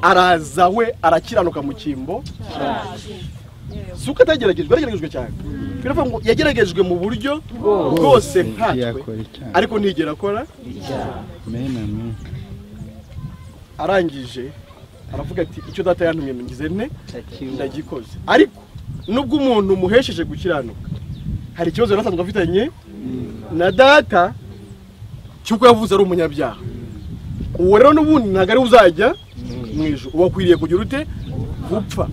Araza we arakiranuka mu cyimbo. Si uko atageragejwe, yarageragejwe cyane. Biravuga ngo yageragejwe mu buryo bwose nkatwe, ariko ntigera akora. Arangije aravuga ati icyo data yantumye ngize nte ndagikoze. Ariko nubwo umuntu muhesheje gukiranuka, hari ikibazo yari asanzwe afitanye na data cy'uko yavuze ari umunyabyaha. Uwo rero n'ubundi ntabwo ari uzajya mu ijuru, uba akwiriye kugira ute? Gupfa.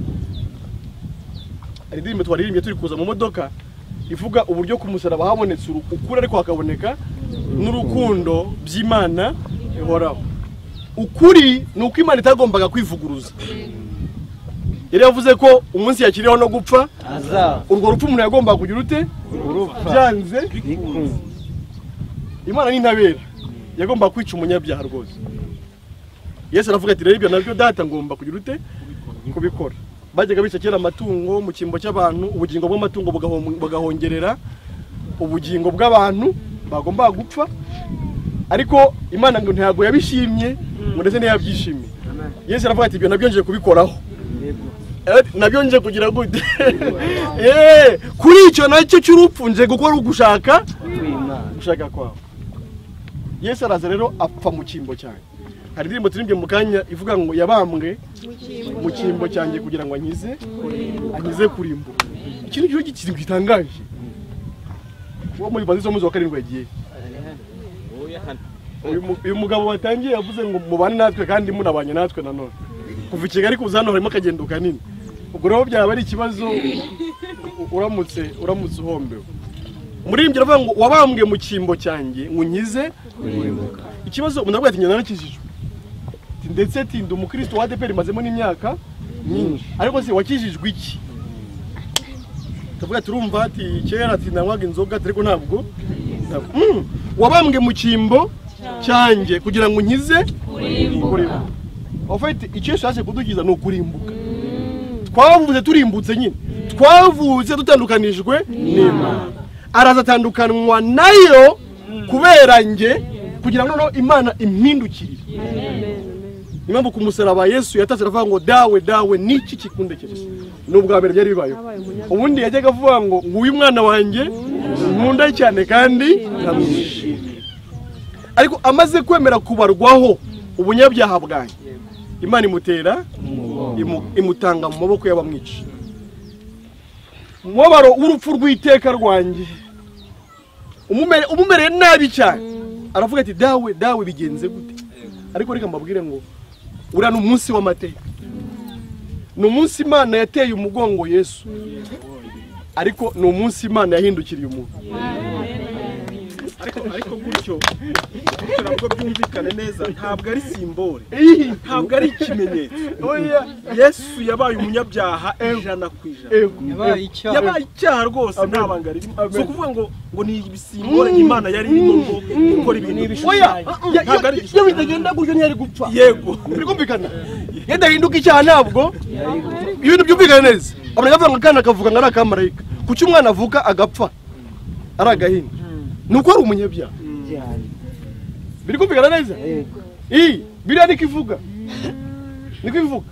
Hari indirimbo twaririmbye turi kuza mu modoka ivuga uburyo ku musaraba habonetse ukuri, ariko hakaboneka n'urukundo by'Imana ihoraho. Ukuri ni uko Imana itagombaga kwivuguruza. Yari yavuze ko umunsi yakiriyeho no gupfa, urwo rupfu umuntu yagombaga kugira ute? Byanze. Imana ni intabera, yagombaga kwica umunyabyaha rwose. Yesu aravuga ati rero ibyo nabyo data ngomba kugira ute? Kubikora. Bajyaga bica kera amatungo mu cyimbo cy'abantu, ubugingo bw'amatungo bugahongerera ubugingo bw'abantu bagombaga gupfa. Ariko Imana ngo ntabwo yabishimye, ngo ndetse ntiyabyishimiye. Yesu aravuga ati ibyo nabyo nje kubikoraho. Nabyo nje kugira gute? Kuri icyo nacyo cy'urupfu nje gukora ugushaka gushaka kwawe. Yesu araza rero apfa mu cyimbo cyanjye. Hari indirimbo turirimbye mu kanya ivuga ngo yabambwe mu cyimbo cyanjye kugira ngo ankize kurimbuka. Ikintu cyo gikintu gitangaje. Uwo muri banzi zo muzi wa karindwi yagiye. Uyu mugabo watangiye yavuze ngo mubane natwe kandi munabanye natwe nanone. Kuva i Kigali kuza hano harimo akagendo kanini. Ubwo rero byaba ari ikibazo uramutse uhombewe. Umuririmbyi aravuga ngo wabambwe mu cyimbo cyanjye ngo unkize kurimbuka. Ikibazo umuntu aravuga ati njye narakijijwe, ndetse ati ndi umukristo wa ADEPR mazemo n'imyaka myinshi, ariko se wakijijwe iki? Tuvuga turumva ati kera ati nanywaga inzoga, ariko ntabwo wabambwe mu cyimbo cyanjye kugira ngo unkize kurimbuka. Ofite icyo Yesu yaje kudukiza ni ukurimbuka. Twavuze turimbutse nyine, twavuze dutandukanijwe n'Imana. Araza atandukanwa nayo kubera nge, kugira ngo noneho Imana impindukirire. Impamvu ku musaraba Yesu yatatse aravuga ngo dawe dawe niki kikundekeje. Nubwo mbere byari bibayeho. Ubundi yajyaga avuga ngo nguyu mwana wanjye nkunda cyane kandi ndamwishimiye. Ariko amaze kwemera kubarwaho ubunyabyaha bwanjye, Imana imutera imutanga mu maboko y'abamwica. Umubabaro w'urupfu rw'iteka rwanjye umumereye nabi cyane. Aravuga ati dawe dawe bigenze gute? Ariko reka mbabwire ngo uriya ni umunsi w'amateka. Ni umunsi Imana yateye umugongo Yesu, ariko ni umunsi Imana yahindukiriye umuntu. Ariko gutyo ntabwo byumvikane neza, ntabwo ari simbole, ntabwo ari ikimenyetso. Yesu yabaye umunyabyaha 100%. Yabaye icyaha rwose, nta banga ririmo. Si ukuvuga ngo ni ibisimbole Imana yari irimo gukora ibintu. Iyo bitagenda gutyo ntiyari gupfa. Yego, birikumvikana. Yadahinduka icyaha ntabwo ibintu byumvikana neza. Abantu bavuga ngo akana kavuka ngo ari akamarayika. Kuki umwana avuka agapfa ari agahinda? Nuko ari umunyabyaha. Birikumvikana neza? Biriya niko ivuga. Niko ivuga.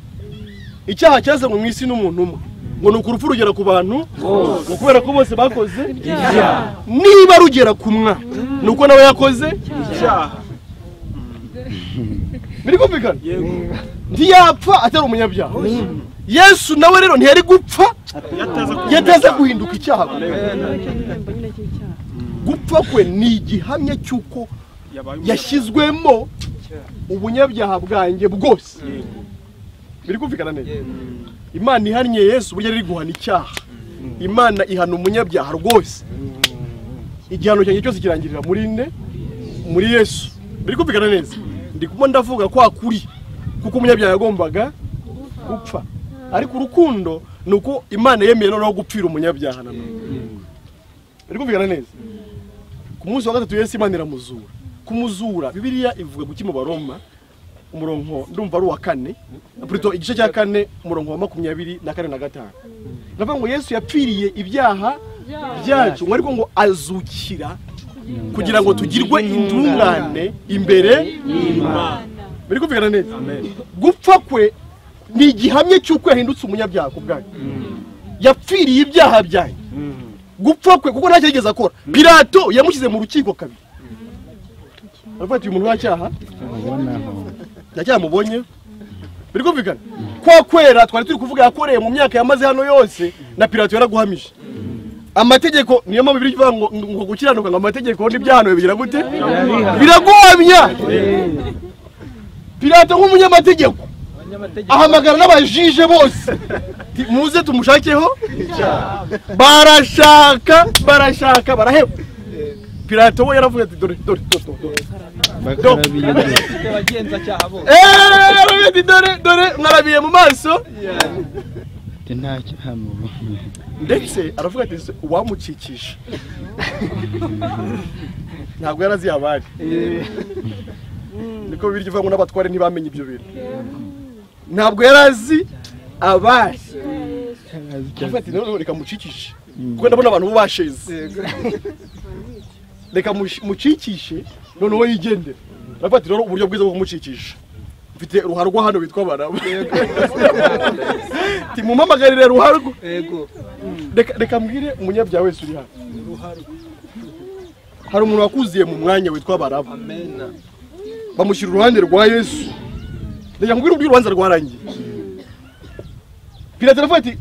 Icyaha cyazanywe mu isi n'umuntu umwe, ngo ni urupfu rugera ku bantu, ngo kubera ko bose bakoze icyaha. Niba rugera ku mwana, nuko nawe yakoze icyaha. Birikumvikana? Ntiyapfa atari umunyabyaha. Yesu nawe rero ntiyari gupfa yataza guhinduka icyaha. Gupfa kwe ni igihamya cy'uko yashyizwemo ubunyabyaha bwanjye bwose. Birikumvikana neza? Imana ihannye Yesu burya iri guhana icyaha. Imana ihana umunyabyaha rwose. Igihano cyanjye cyose kirangirira muri nde? Muri Yesu. Birikumvikana neza? Ndi kumwe ndavuga kwa kuri, kuko umunyabyaha yagombaga gupfa. Ariko urukundo ni uko Imana yemeye noneho gupfira umunyabyaha nanone. Birikumvikana neza? Ku munsi wa gatatu Yesu Imana iramuzura. Kumuzura Bibiliya ivuga guki mu Baroma umurongo ndumva ari uwa 4, plutôt igice cya 4 umurongo wa 24 na 5. Ndavuga ngo Yesu yapfiriye ibyaha byacu, ngo ariko ngo azukira kugira ngo tugirwe intungane imbere y'Imana. Biri kumvikana neza? Gupfa kwe ni igihamya cy'uko yahindutse umunyabyaha ku bwanyu. Yapfiriye ibyaha byanyu. Gupfa kwe kuko ntacyo yigeze akora. Pilato yamushyize mu rukiko kabiri. Aravuga ati uyu muntu nta cyaha mubonye. Biri kumvikana? Kwa kwera twari turi kuvuga yakoreye mu myaka yamaze hano yose na Pilato yaraguhamije. Amategeko niyo mpamvu biri kuvuga ngo gukiranuka ngo amategeko n'ibyahano bigira gute? Biraguhamya. Pilato nk'umunyamategeko ahamagara n'abajije bose muze tumushakeho. Barashaka barashaka baraheba. Pilato we yaravuga ati dore dore dore dore dore mwarabiye mu maso. Ndetse aravuga ati uwamukikisha ntabwo yarazi abari. Niko bibiri ivuga ngo n'abatware ntibamenye ibyo bintu. Ntabwo yarazi abari. Aravuga ati none reka mucikishe kuko ndabona abantu bo basheze. Reka mucikishe noneho yigendere. Aravuga ati rero uburyo bwiza bwo kumucikisha mfite ruharwa hano bitwa Baraba. Ti mumamagarire ruharwa. Yego. Reka mbwire umunyabyaha wese uri hano. Hari umuntu wakuziye mu mwanya witwa Baraba. Amen. Bamushyira uruhande rwa Yesu. Reka mbwire uburyo urubanza rwarangiye. Pilato aravuga ati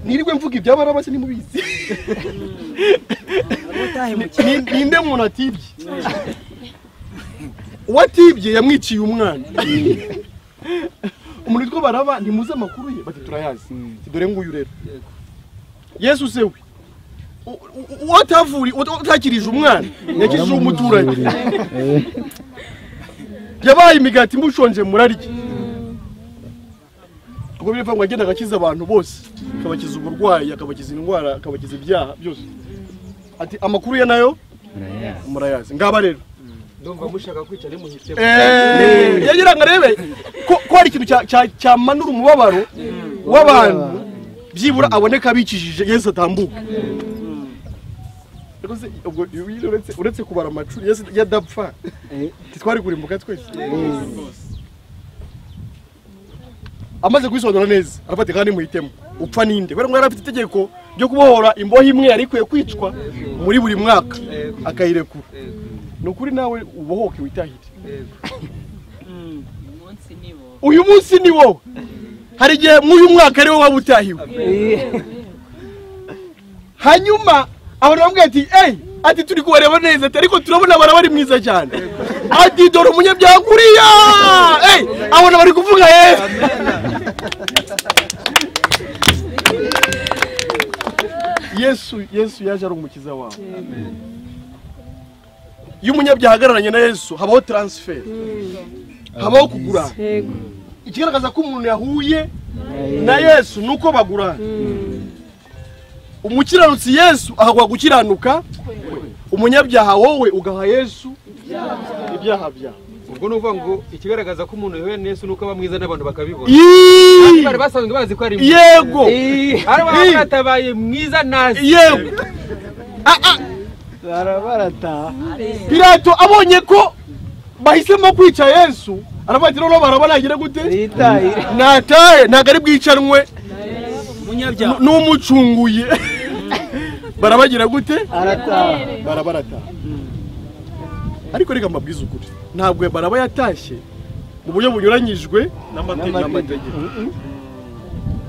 nirirwe mvuga ibya Baraba se nimubizi. Ninde muntu atibye? Uwatibye yamwiciye umwana. Umuntu witwa Baraba ntimuzi amakuru ye, bati turayazi. Dore nguyu rero. Yesu se we uwatavuri utakirije umwana yakirije umuturanyi. Yabaye imigati mushonje murarya. Ubwo bivuga ngo agenda agakiza abantu bose, akabakiza uburwayi, akabakiza indwara, akabakiza ibyaha byose. Ati amakuru ye nayo murayazi. Ngaba rero ndumva mushaka kwica ari muhitemo. Yagira ngo arebe ko hari ikintu cyamanura umubabaro w'abantu byibura aboneka abikijije Yesu atambuka. Ubwo uretse kubara amacuri Yesu yadapfa titwari kurimbuka twese. Amaze kubisobanura neza arafata kandi muhitemo upfa ninde kubera ngo yari afite itegeko ryo kubohora imbohe imwe yari ikwiye kwicwa muri buri mwaka akayirekura. Nukuri nawe ubohoke witahire. Uyu munsi ni wowe. Hari igihe mw'uyu mwaka ari wowe waba utahiwe. Hanyuma abantu bamubwira ati ey, ati turi kubareba neza ati ariko turabona Baraba ari mwiza cyane. Ati dore umunyabyaha kuriya. Ey, abona bari kuvuga Yesu. Yesu yaje ari umukiza wawe. Iyo umunyabyaha ahagararanye na Yesu habaho transfer, habaho kugurana. Ikigaragaza ko umuntu yahuye na Yesu nuko bagurana. Umukiranutsi Yesu ahagwa gukiranuka, umunyabyaha wowe ugaha Yesu ibyaha byawe. Ubwo nuvuga ngo ikigaragaza ko umuntu yahuye na Yesu nuko aba mwiza n'abantu bakabibona. Bari basanzwe bazi ko ari mwiza. Yego. Ari batabaye mwiza nazi. Yego. Pilato abonye ko bahisemo kwica Yesu aravuga ati noneho Baraba nagira gute? Natahe ntabwo ari bwicanwe n'umucunguye. Barabagira gute? Baraba arataha. Ariko reka mbabwize ukuri, ntabwo Baraba yatashye mu buryo bunyuranyijwe n'amategeko.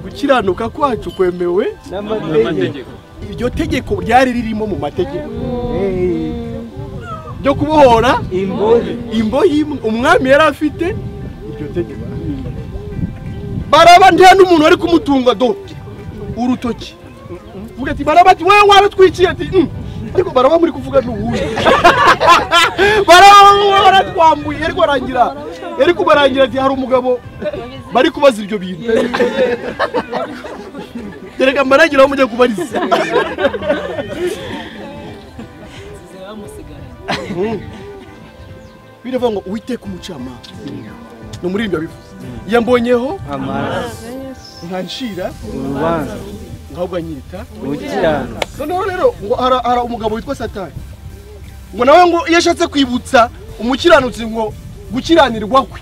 Gukiranuka kwacu kwemewe n'amategeko. Iryo tegeko ryari ririmo mu mategeko ryo kubohora imbohe. Umwami yari afite iryo tegeko. Baraba nta n'umuntu wari kumutunga do urutoki. Vuga ati Baraba ati wewe waratwikiye ati ariko Baraba muri kuvuga n'uwuhe. Baraba waratwambuye ariko arangira yari kubarangira ati hari umugabo bari kubaza ibyo bintu. Tereka mbaragira aho mujya kubariza. Biravuga ngo Uwiteka umucamanza ni umuririmbyi wabivuze. Yambonyeho amaraso nkancira urubanza nkahubwo anyita gukiranuka. Noneho rero ngo hari umugabo witwa Satani ngo nawe ngo iyo ashatse kwibutsa umukiranutsi ngo gukiranirwa kwe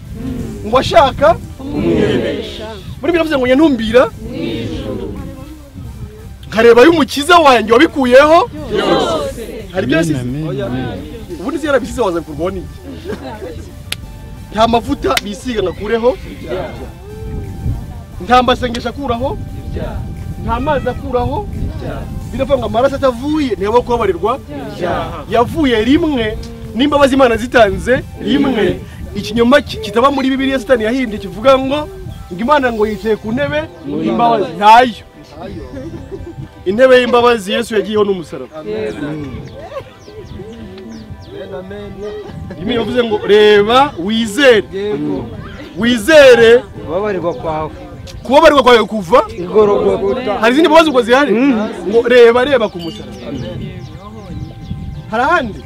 ngo ashaka kumwemesha. Muri biravuze ngo ntumbira nkareba y'umukiza wanjye wabikuyeho byose. Hari byose ubundi yarabisize waza bikurwaho n'iki? Nta mavuta bisiga ngakureho, nta masengesho akuraho, nta mazi akuraho. Biravuga ngo amaraso atavuye ntiyaba kubabarirwa, yavuye rimwe n'imbabazi Imana zitanze rimwe. Ikinyoma kitaba muri Bibiliya Satani yahimbye kivuga ngo Imana ngo yicaye ku ntebe y'imbabazi, ntayo. Intebe y'imbabazi Yesu yagiyeho n'umusaraba. Imana yavuze ngo reba wizere, wizere kubabarirwa kwawe, kubabarirwa kwawe kuva igorogota. Hari izindi mbabazi ubwo zihari ngo reba reba ku musaraba. Hari ahandi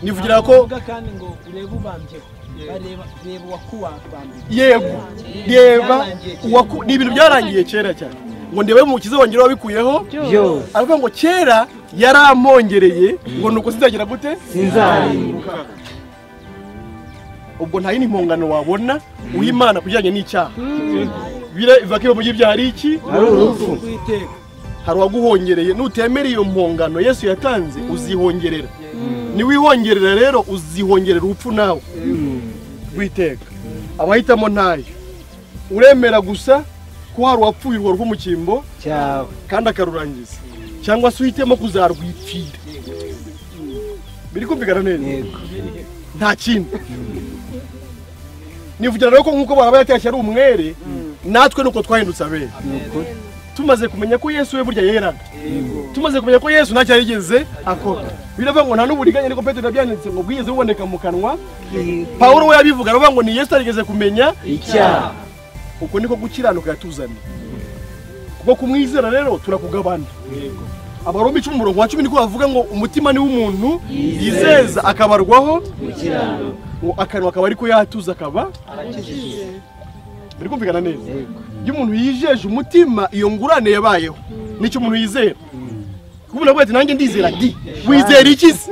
nivugira ko kandi ngo urebe ubambyeho, bareba reba uwakubambye. Yego, reba uwaku, ni ibintu byarangiye kera cyane. Ngo ndebe umukiza wanjye wabikuyeho byose. Aravuga ngo kera yarampongereye ngo nuko sinzagira gute, sinzarimbuka. Ubwo nta yindi mpongano wabona uha Imana kujyanye n'icyaha. Bira ko mu by'ibyaha ari iki? Ari urupfu. Hari uwaguhongereye, nutemera iyo mpongano Yesu yatanze uzihongerera. Niwihongerera rero uzihongerera urupfu nawe rw'iteka. Abahitamo ntayo. Uremera gusa ko hari uwapfuye urwo rw'umukimbo cyawe kandi akarurangiza, cyangwa se uhitemo kuzarwipfira. Biri kumvikana neza? Nta kindi. Nivugira rero ko nkuko baraba yatashye ari umwere, natwe nuko twahindutse abere. Tumaze kumenya ko Yesu we burya yeraga, tumaze kumenya ko Yesu ntacyo yarigeze akora. Biravuga ngo nta n'uburiganya, niko Petero yabyanditse ngo bwigeze buboneka mu kanwa. Pawulo we yabivuga aravuga ngo ni Yesu atarigeze kumenya icyaha. Uko niko gukiranuka yatuzaniye. Kuko kumwizera rero turakugabana. Abaroma 10:10 niko bavuga ngo umutima ni w'umuntu yizeza akabarwaho gukiranuka, ngo akanwa akaba ariko yatuza akaba arakijije. Biri kumvikana neza? Iyo umuntu yijeje umutima iyo ngurane yabayeho nicyo umuntu yizera. Kuko umuntu ati nanjye ndizera ndi, wizera iki se?